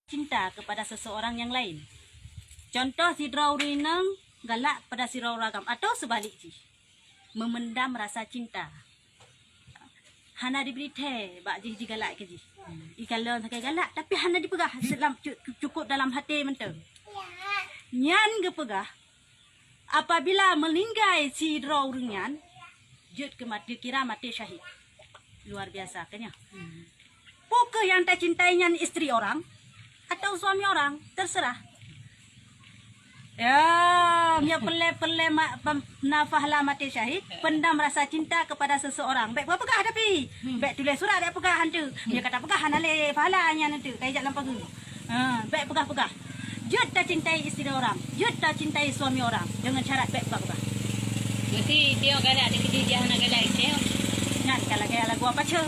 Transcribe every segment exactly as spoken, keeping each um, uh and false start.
cinta kepada seseorang yang lain. Contoh, sidroe ureuëng inong galak pada sidroe ureuëng agam atau seubalik jih, meumendam rasa cinta. Hana jibri thèe bak jih jigalak keu jih. Ikalon sagai galak, tapi hana jipeugah, dalam, cu-, cukup dalam até mantong. Nyan geupeugah, apabila meuninggai sidroe ureuëng nyan, jeuet keu maté, kira maté syahid. Luar biasa kan nyan. Peu kheueh nyang tacintai nyan, istri orang atau suami orang? Terserah. Ya, nyoe peureulèe-peureulèe ma-, pem-, na pahala maté syahid, pendam rasa cinta kepada seseorang. Bèk peugah-peugah tapi. Bèk tuléh surat, bèk peugah han teuk. Nyoe ka tapeugah hana lé pahala nyan han teuk, ka ijak lam pageue. Ha, bèk peugah-peugah. Jeuet tacintai istri orang, jeuet tacintai suami orang dengan syarat bèk peugah-peugah. Mesti tiok galak di keudeh jih hana galak istri. Nyan ka lagèe lagu apa ceu?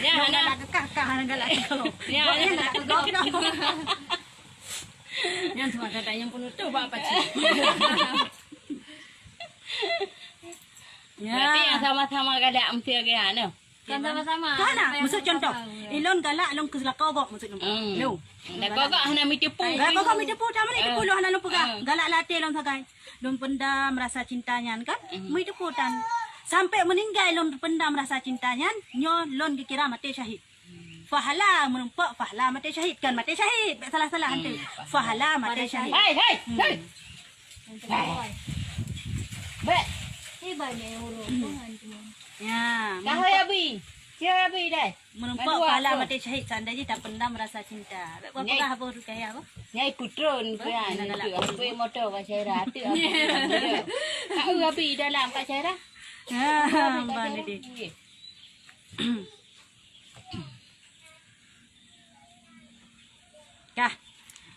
Ya, hana. Galak kekah-kah hana galak kekah. Ya, hana galak kekah. Nyan cuma kata yang penutup apa ceu? Ya. Berarti yang sama-sama galak mesti lagèe nyan. Kan sama-sama. Kan nah, maksud contoh. Ilôn galak lôn keu lakoe gob maksud lôn. Hmm. Lôn. Lakoe gob hana meuteupeu. Lakoe gob meuteupeu, dah mana teupeu lôn hana lôn peugah. Galak lam até lôn sagai. Lôn pendam rasa cinta nyan kan. Meuteupeu tan. Sampai meuninggai lôn pendam rasa cinta nyan, nyoe lôn geukira maté syahid. Pahala meureumpok pahala maté syahid, kan maté syahid. Bèk salah-salah han teuk. Pahala maté syahid. Hai, hai, hai. Bèk. Hebat ya, ya Allah. Ya. Kahoi abi. Siapa abi dai? Meureumpok pahala maté syahid seandai jih tapendam rasa cinta. Bèk peugah apa rukaya apa? Nyai putron peuyan. Apa motor Kak Syaira? Apa? Kak abi dalam Kak Syaira? Ha, ban ni. Kah.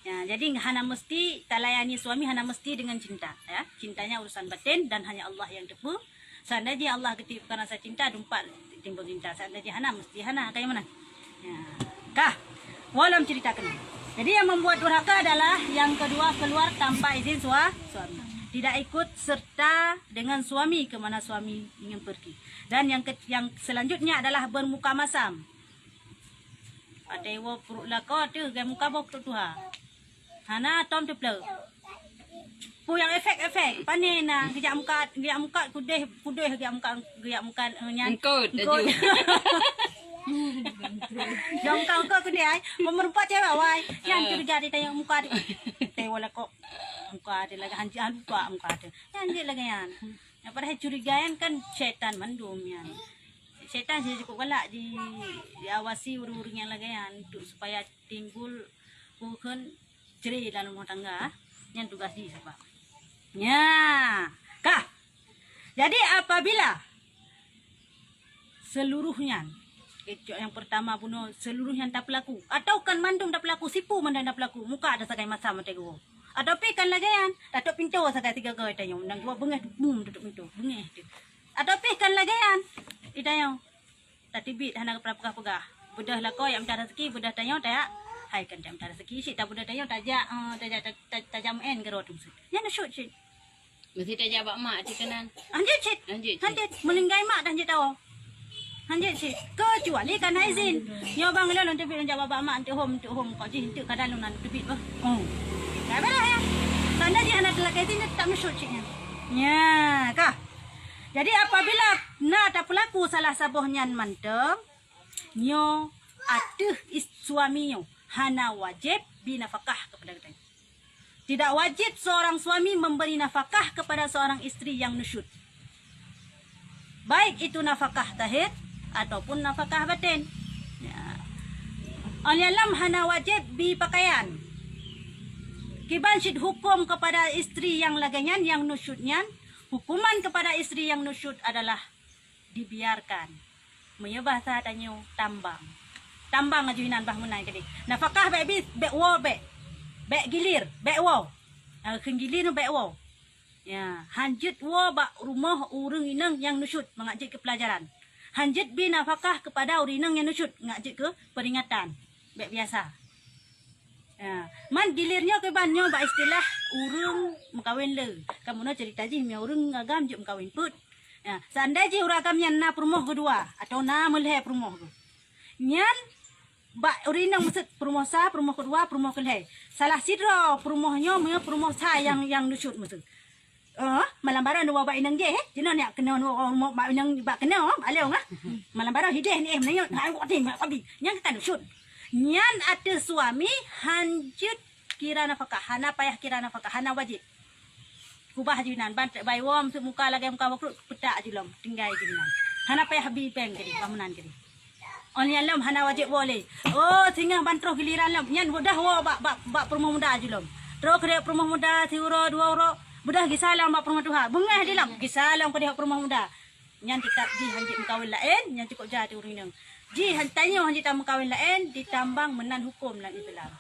Ya, jadi hana mesti talayani suami, hana mesti dengan cinta, ya. Cintanya urusan batin dan hanya Allah yang teupeu. Seandai jih Allah geutipeukan rasa cinta, dumpat timbul cinta. Seandai jih hana, mesti hana, kayak mana? Ya. Kah. Walau cerita kena. Jadi yang membuat durhaka adalah yang kedua keluar tanpa izin sua-, suami. Tidak ikut serta dengan suami ke mana suami ingin pergi. Dan yang ke-, yang selanjutnya adalah bermuka masam. Ada iwoe pruet lakoe teuh gaya muka boh tuha. Hana tom teuplok. Peue nyang efek-efek, pane na geujak muka, geujak muka kudeh, kudeh geujak muka, geujak muka, eh, nyan. Engkot, engkot. Geujak muka engkot kudeh ai. Meureumpok cewek awai. Nyan curiga di tayong muka di. Tayong lakoe. Muka ada lagi hanjeuet lupa muka ada. Nyan jeuet lagèe nyan. Nyang padahai curiga nyan kan syaitan mandum nyan. Syaitan sih cukup galak di, diawasi ureuëng-ureuëng nyang lagèe nyan untuk supaya timbul peue kheun cre dalam rumah tangga. Nyan tugas jih sebab. Nya, kah. Jadi apabila seluruh nyan, keucok nyang pertama bunoe seluruh nyan tapeulaku atau kan mandum tapeulaku, sipu mandum tapeulaku, muka ada sagai masam maté geuwoe. Atau pi kan lagèe nyan, tatok pintoe sagai tiga goe tanyoe, nang dua beungèh bum tutup pintoe, beungèh tu. Atau pih kan lagèe nyan, di tanyoe tateubiet hana geupeugah-peugah. Beudôh lakoe jak mita raseuki, beudôh tanyoe tajak, hai kan jak mita raseuki, cit tabeudôh tanyoe tajak, eh, tajak ta-, ta-, tajak meu'en keudroe teungku. Nyan nusyut cit. Meusti tajak bak mak cit keunan. Hanjeuet cit. Hanjeuet cit. Hanjeuet. Meuninggai mak dah hanjeuet tawoe. Hanjeuet cit. Keucuali kan na izin. Nyoe bang lôn teubiet lôn jak bak mak, eunteuk hom, eunteuk hom. Kok jih eunteuk kadang lôn na teubiet beuh. Oh. Ka beureh ya. Tanda jih hana teulakèe izin, teutap nusyut cit nyan. Nya, kah. Jadi apabila na tapeulaku salah saboh nyan mantong, nyoe ateueh is-, suami nyoe hana wajéb bri nafakah keupada geutanyoe. Tidak wajib seorang suami memberi nafakah kepada seorang istri yang nusyut, baik itu nafakah zahir ataupun nafakah batin. Ya. Óh lheueh nyan hana wajéb bri pakaian. Kiban cit huköm keupada istri nyang lagèe nyan, nyang nusyut nyan, huköman keupada istri nyang nusyut adalah dibiarkan. Meunyoe bahasa tanyoe tambang. Tambang laju inan bah meunan keudeh. Nafakah bèk bi, bèk woe bèk. Bèk gilir, bèk woe. Nyang kheun gilir bèk woe. Ya, hanjeuet woe bak rumoh ureueng inong nyang nusyut mangat jeuet keu peulajaran. Hanjeuet bi nafakah keupada ureueng inong nyang nusyut mangat jeuet keu peuringatan. Bèk biasa. Ha, man gilir nyoe kiban nyoe bak istilah ureueng meukawen le. Kamoe na cerita jih meunyoe ureueng agam jeuet meukawen peuet. Ha, seandai jih ureueng agam nyan na peurumoh geuh dua atau na meulhèe peurumoh geuh. Nyan Bak ureueng inong meuseut peurumoh sa, peurumoh keudua, peurumoh keulhèe. Salah sidroe peurumoh nyoe meunyoe peurumoh sa nyang, nyang neusyut meuseut. Eh, malam baroe neuwoe bak inong jih, eh. Jinoe nyak keunoe neuwoe bak inong bak keunoe, bak lôn, ah. Malam baroe hideh ni, eh, meunyoe, hai, kok ti, kok ti. Nyang ka neusyut. Nyan ateueh suami han jeuet kira nafakah, hana payah kira nafakah, hana wajéb. Kubah jih nan, ban trép bai woe, meuseuk muka lagèe muka bakrut, peutak jih lom, tinggai jih nan. Hana payah bi péng keudéh, bangunan keudéh. Oh nyan lom hana wajéb woe lé. Oh, singoh ban troh giliran lom, nyan beudôh woe bak, bak, bak peurumoh muda jih lom. Troh keudéh peurumoh muda, siuroe, dua uroe, beudôh gisa lom bak peurumoh tuha. Beungèh jih lom, gisa lom keudéh peurumoh muda. Nyan teutap jih han jeuet meukawen laén, nyan cukôp jai ateueh ureueng inong. Jih han tanyoe han jeuet tameukawen laén, jitambang meunan hukôm lam Islam.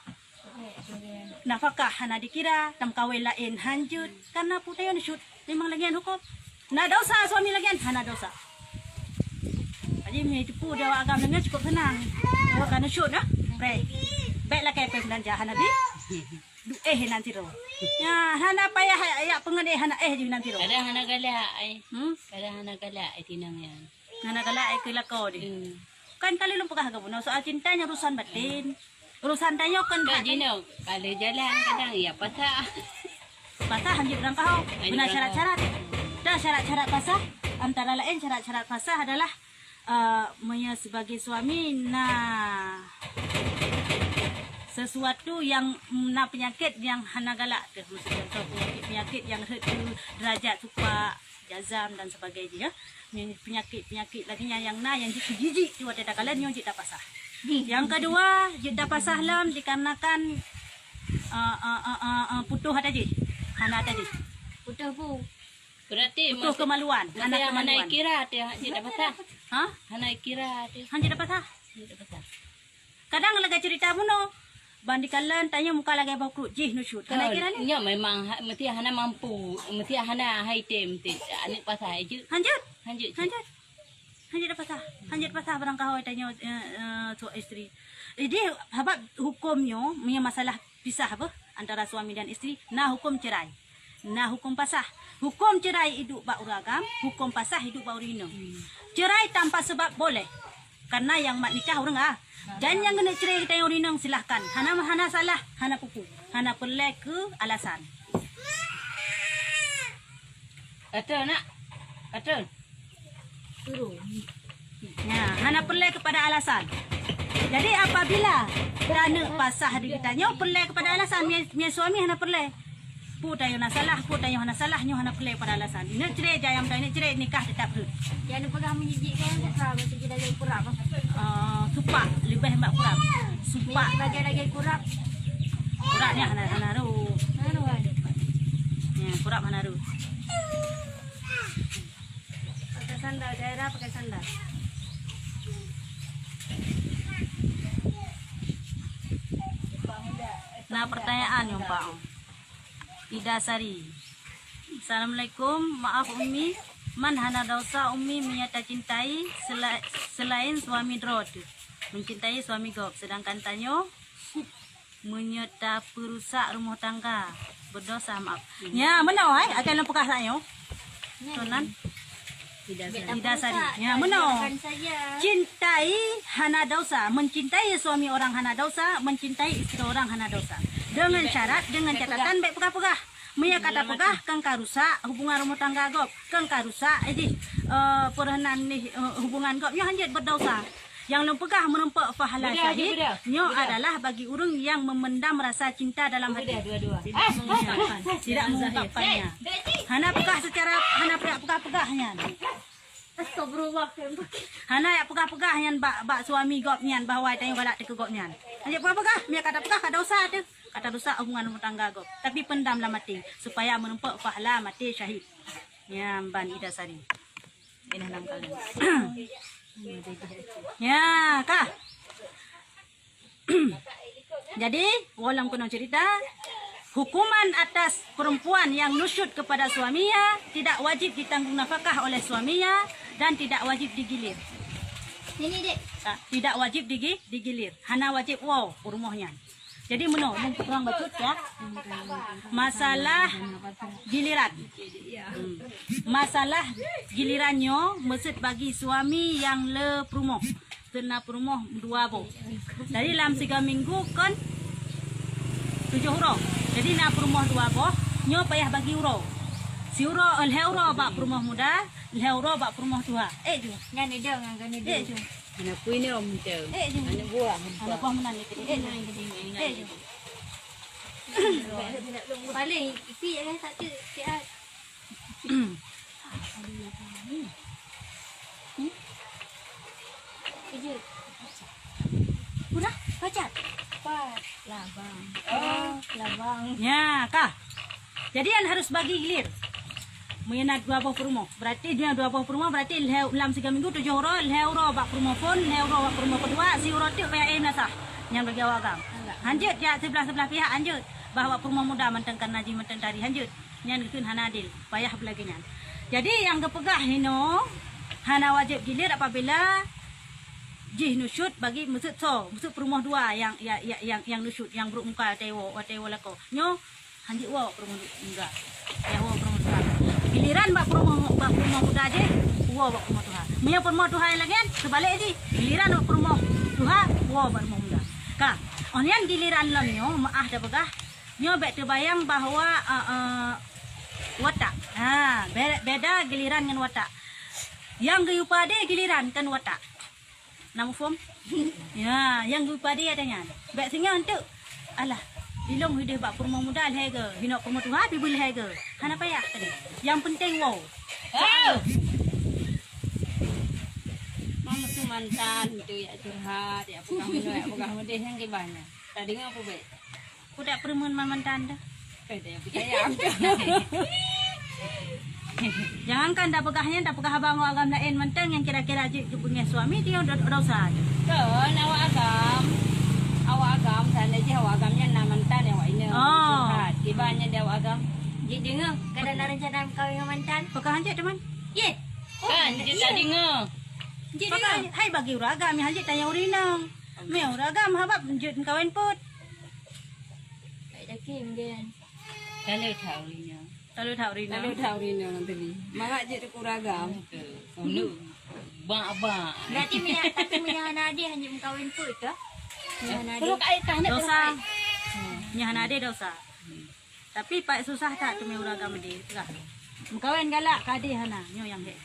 Nafakah hana dikira, tameukawen laén han jeuet, karena peue tanyoe neusyut, memang lagèe nyan hukôm. Na dosa suami lagèe nyan? Hana dosa. Jadi, meunyoe teupeu di awak agam lagèe nyan cukôp seunang. Awak ka neusyut, nah. Preh. Bèk lakèe preh meunan jak hana bi. Duek éh nan sidroe. Nya, hana payah jak peungeut éh, hana éh jih nan sidroe. Kadang hana galak, ai. Hmm? Kadang hana galak, ai, tinong nyan. Hana galak, ai, keu lakoe jih. Hmm. Kan ka lheueh lôn peugah keu bunoe, soal cinta nyan urusan batin. Urusan tanyoe kan Kak hak Jino, kalau jalan kadang ya pasah. Pasah han jeuet beurangkaho. Han jeuet beurangkaho. Beuna syarat-syarat. Dan syarat-syarat pasah, antara laén syarat-syarat pasah adalah, eh, meunyoe sebagai suami na sesuatu nyang na peunyakét nyang hana galak teuh. Maksud contoh peunyakét-peunyakét nyang rhot keu derajat supak, jazam dan sebagainya. Nyan peunyakét-peunyakét lagèe nyan nyang na nyang jijik-jijik di watèe takalon nyoe jeuet tapasah. Nyang keudua, jeuet tapasah lom dikarenakan, eh, eh, eh, eh, eh, putôh ata jih. Hana ata jih. Putôh peue? Berarti putôh kemaluan, hana kemaluan. Hana kira ata jeuet tapasah. Ha? Hana kira ata. Han jeuet tapasah. Jeuet tapasah. Kadang lagèe cerita bunoe, ban dikalon tanyoe muka lagèe boh kruk jih neusyut. Hana kira lé. Nyoe memang ha-, meusti hana mampu, meusti hana hai tem ti aneuk pasai jeuet. Han jeuet. Han jeuet. Han jeuet. Han jeuet pasah. Han jeuet pasah barangkaho tanyoe, eh, eh, suami isteri. Jadi, sabab hukum nyoe, meunyoe masalah pisah beuh antara suami dan isteri, na hukum cerai. Na hukum pasah. Hukum cerai iduek bak ureueng agam, hukum pasah iduek bak ureueng inong. Cerai tanpa sebab boleh. Karena nyang mat nikah ureueng a. Dan nyang keuneuk cerai geutanyoe ureueng inong, silahkan. Hana, hana salah, hana peue-peue. Hana peureulèe keu alasan. Atur, nak. Atur. Turun. Nya, hana peureulèe kepada alasan. Jadi, apabila taneuk pasah di geutanyoe peureulèe kepada alasan, mie, mie suami hana peureulèe. Peue tanyoe na salah, peue tanyoe hana salah, nyoe hana peureulèe kepada alasan. Neuk cerai jayang tanyoe, neuk cerai nikah teutap rhot. Jangan peugah meujijik kan, buka, maksud jih lagèe kurap. Eh, supak, leubeh bak kurap. Supak. Lagèe-lagèe kurap. Kurap nyan hana, hana rhot. Hana rhot. Nya, kurap hana rhot. Pakai sandal, daerah pakai sandal. Na pertanyaan nyang bak Ida Sari. Assalamualaikum, maaf Umi, man hana dosa Umi meunyoe tacintai sela-, selain suami droe teuh, mencintai suami gob, sedangkan tanyoe meunyoe tapeurusak rumoh tangga, berdosa, maaf. Nya, meunoe, hai, akan lôn peugah saat nyoe. Tuan nan. Tidak sari. Nya, meunoe. Cintai hana dosa, mencintai suami orang hana dosa, mencintai isteri orang hana dosa. Dengan syarat, dengan catatan, bèk peugah-peugah. Meunyoe ka tapeugah, kan ka rusak hubungan rumoh tangga gob, kan ka rusak, eh, jih, eh, peureunah nih, eh, hubungan gob nyoe han jeuet berdosa. Nyang lôn peugah meureumpok pahala syahid nyoe adalah bagi ureueng nyang memendam rasa cinta dalam hati. Tidak mengungkapkan. Tidak mengungkapkannya. Hana peugah secara, hana peugah-peugah nyan. Astagfirullah. Hana jak peugah-peugah nyan bak, bak suami gob nyan bahwa tanyoe galak teuh keu gob nyan. Hana jak peugah-peugah, meunyoe ka tapeugah ka dosa teuh. Ka tarusak hubungan rumah tangga gob. Tapi pendam lam hati supaya meureumpok pahala maté syahid. Nyan ban Ida Sari. Inah nam kalian. Ya, kah. Jadi, woe lom keunoe cerita, hukuman atas perempuan yang nusyuz kepada suaminya tidak wajib ditanggung nafkah oleh suaminya dan tidak wajib digilir. Ini, Dek. Ah, tidak wajib digi-, digilir. Hana wajib woe u rumoh nyan. Jadi, meunoe, lôn peutreang bacut, ya. Masalah giliran. Hmm. Masalah giliran nyoe meuseut bagi suami nyang le peurumoh. Na peurumoh dua boh. Jadi lam siga minggu kon tujoh uroe. Jadi na peurumoh dua boh, nyoe payah bagi uroe. Siuroe, eh, lhèe uroe bak peurumoh muda, lhèe uroe bak peurumoh tuha. Eh, ju. Nyan idong, ngan idong. Eh, ju. Aneuk kui ni rom tu. Eh, ju. Aneuk buah. Aneuk buah meunan ni. Eh, ju. Eh, ju. Paling isi ya, satu siat. Ijut. Pura, pacat. Pat, labang. Oh, labang. Nya, kah. Jadi, an harus bagi gilir. Meunyoe na dua boh peurumoh. Berarti dia dua boh peurumoh, berarti lhèe, lam siga minggu tujoh uroe, lhèe uroe bak peurumoh phôn, lhèe uroe bak peurumoh keudua, siuroe teuk payah, eh, meunasah. Nyan bagi awak agam. Hanjeuet jak siblah-siblah pihak, hanjeuet. Bah awak peurumoh muda mantong kana jih mantong tari, hanjeuet. Nyan geukheun hana adil, payah beulagèe nyan. Jadi nyang geupeugah inoe hana wajéb gilir apabila jih nusyut bagi meuseut soe, meuseut peurumoh dua nyang, ya, ya, nyang, nyang nusyut, nyang brôk muka watèe woe, watèe woe lakoe. Nyoe hanjeuet woe peurumoh muda. Payah woe peurumoh muda. Giliran bak peurumoh, bak peurumoh muda jih, woe bak peurumoh tuha. Meunyoe peurumoh tuha nyang lagèe nyan, seubalek jih. Giliran bak peurumoh tuha, woe bak peurumoh muda. Ka, oh nyan giliran lom nyoe, meu'ah tapeugah, nyoe bèk teubayang bahwa, eh, eh, watak. Ha, be-, beda giliran ngon watak. Nyang geuyue padé giliran kon watak. Na muphom? Ya, nyang geuyue padé ata nyan. Bèk singoh enteuk. Alah, ilôn hideh bak peurumoh muda lhèe geu, hinoe peurumoh tuha pih beu lhèe geu. Hana payah tadi. Nyang penting woe. Oh! Mama tu mantan tu ya curhat, ya peugah meunoe, ya peugah meudeh nyang kiban nyan. Tadeungoe peubèk. Kudak peureumeun mantan dah. Pede picaya. Jangankan dah peugah nyan, dah peugah abang awak agam laén mantong nyang kira-kira jeuet geubeungèh suami dia do-, dosa. Kon awak agam. Awak agam, seandai jih awak agam nyan na mantan awak inong. Oh. Curhat. Kiban nyan di awak agam. Jeuet deungoe, kada na rencana meukawen ngon mantan. Peugah hanjeuet teman. Ye. Kan, jeuet tadeungoe. Jeuet deungoe. Hai bagi ureueng agam, hanjeuet tanya ureueng inong. Mé ureueng agam habab jeuet meukawen put. Baik, yakin, Gen. Lalu that ureueng inong. Lalu that ureueng inong. Lalu that ureueng inong nanti ni. Mangat jeuet teuku ureueng agam. Betul. Ulu. Bak, bak. Berarti meunyo, tapi meunyo hana adé hana meukawen put kah? Meunyo hana adé. Dosa. Meunyo hana adé dosa. Tapi pat susah that teumé ureueng agam adé. Lah. Meukawen galak ka adé hana. Nyoe nyang hék.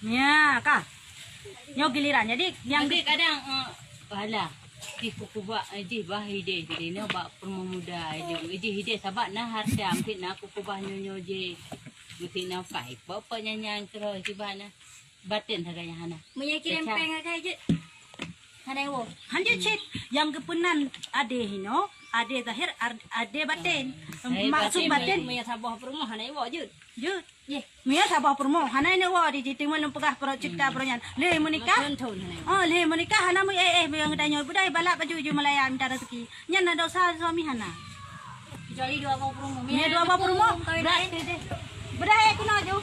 Nya, ka. Nyoe giliran. Jadi, nyang Tapi kadang, eh, pahala. Jih kukuba, eh, jih bah ideh. Jadi, nyoe bak peurumoh muda. Jih, jih ideh sabab na hareuta. Mungkin na kukuba nyoe-nyoe jih. Mungkin na kai. Apa-apa nyan-nyan keudroe jih bah na. Baten sagai nyang hana. Meunyo kirém péng sagai jeuet. Hana iwoe. Hanjeuet cit. Nyang geupeunan adé hinoe, adé zahir, ar-, adé baten. Hai, maksud baten, baten. Meunyo saboh peurumoh hana iwoe jeuet. Jeuet. Yeh. Meunyo saboh peurumoh hana iwoe di, di teuma lôn peugah peurumoh cipta peurumoh nyan. Lé meunikah. Maklum thon hana iwoe. Oh, lé meunikah hana mu eh, eh, beuyang tanyoe. Beudai balak baju ju meulayan mita rezeki. Nyan na dosa suami hana. Kecuali dua boh peurumoh. Iya, dua boh peurumoh. Berat. Bedah eh kena ju.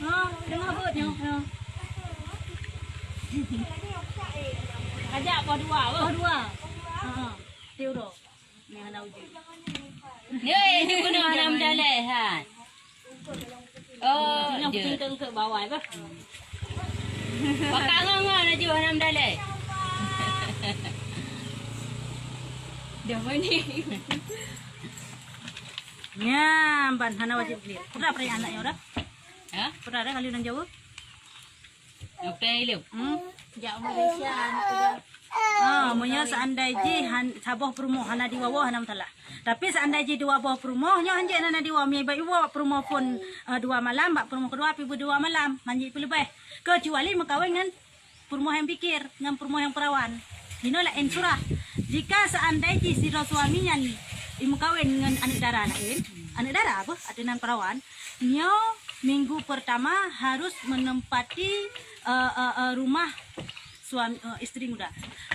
Ha, dengar buet nyoe. Ha. Ajak poh dua, boh. Poh dua. Ha. Tiuroe. Ni hana uji. Ni, ni kena hana mendalai, ha. Oh, dia. Engke-engke bawai bah. Pakak ngon-ngon laju hana mendalai. Dah mani. Nya, ban hana wajib beli. Pernah pernah anak nyoe dah? Ha? Pernah dah kali nang jawab? Ngapai ilem? Hmm? Jak Malaysia, anak tu dah. Ah, meunyoe seandai jih han-, saboh peurumoh hana diwoe hana masalah. Tapi seandai jih dua boh peurumoh, nyoe hanjeuet hana diwoe, mi bak iwoe peurumoh phôn, eh, dua malam, bak peurumoh keudua pih beu dua malam, hanjeuet peuleubeh. Kecuali meukawen ngon peurumoh nyang bikir, ngon peurumoh nyang perawan. Jinoe laén surah. Jika seandai jih sidroe suami nyan imeukawen ngon aneuk dara laén, aneuk dara beuh, ateueh nan perawan, nyoe minggu pertama harus menempati, eh, eh, eh, rumah suami, eh, isteri muda.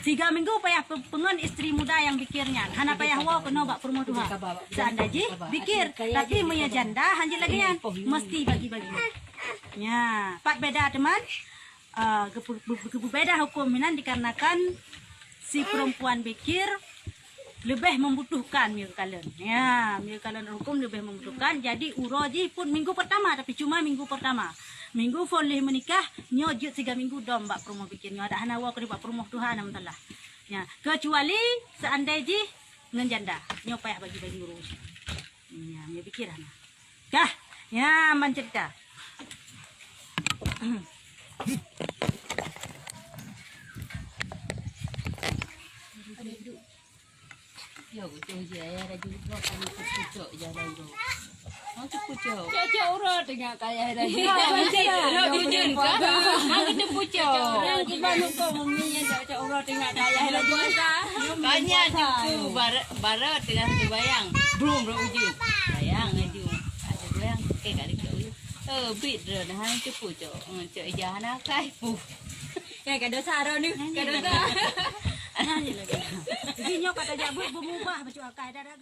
Tiga minggu payah pe-, peungon isteri muda nyang bikir nyan. Hana payah woe keunoe bak peurumoh tuha. Seandai jih bikir, tapi meunyoe janda hanjeuet lagèe nyan, mesti bagi-bagi. Nya, pat beda teuma, eh, geupe-, geupe-, geupeubeda huköm meunan dikarenakan si perempuan bikir Leubeh membutuhkan meunyoe kalon. Ya, meunyoe kalon huköm leubeh membutuhkan. Jadi uroe jih pun minggu pertama, tapi cuma minggu pertama. Minggu phôn lheueh meunikah, nyoe jeuet siga minggu dom bak peurumoh bikin nyoe. Adak hana woe keudeh bak peurumoh tuha na meusalah. Ya, kecuali seandai jih ngon janda. Nyoe payah bagi-bagi uroe. Ya, meunyoe pikir hana. Kah, ya, man cerita. Yo, betul je, ayah dah jumpa kami terpucuk jalan tu. Mau terpucuk. Cocok urat dengan kaya dah. Cocok urat dengan kaya dah. Mau terpucuk. Yang kita lupa mami yang cocok urat dengan kaya dah. Banyak tu barat, barat dengan tu bayang. Belum, belum uji. Bayang laju. Ada bayang. Okey, kat dekat uji. Eh, bit dah, dah, hai, terpucuk. Eh, cok ijah, hana kai. Puh. Kan, kan dosa, Ron, ni. Kan dosa. Nyanyi lagi. Jadi, nyoe kata jak buet, berubah, macam akai dah, dah,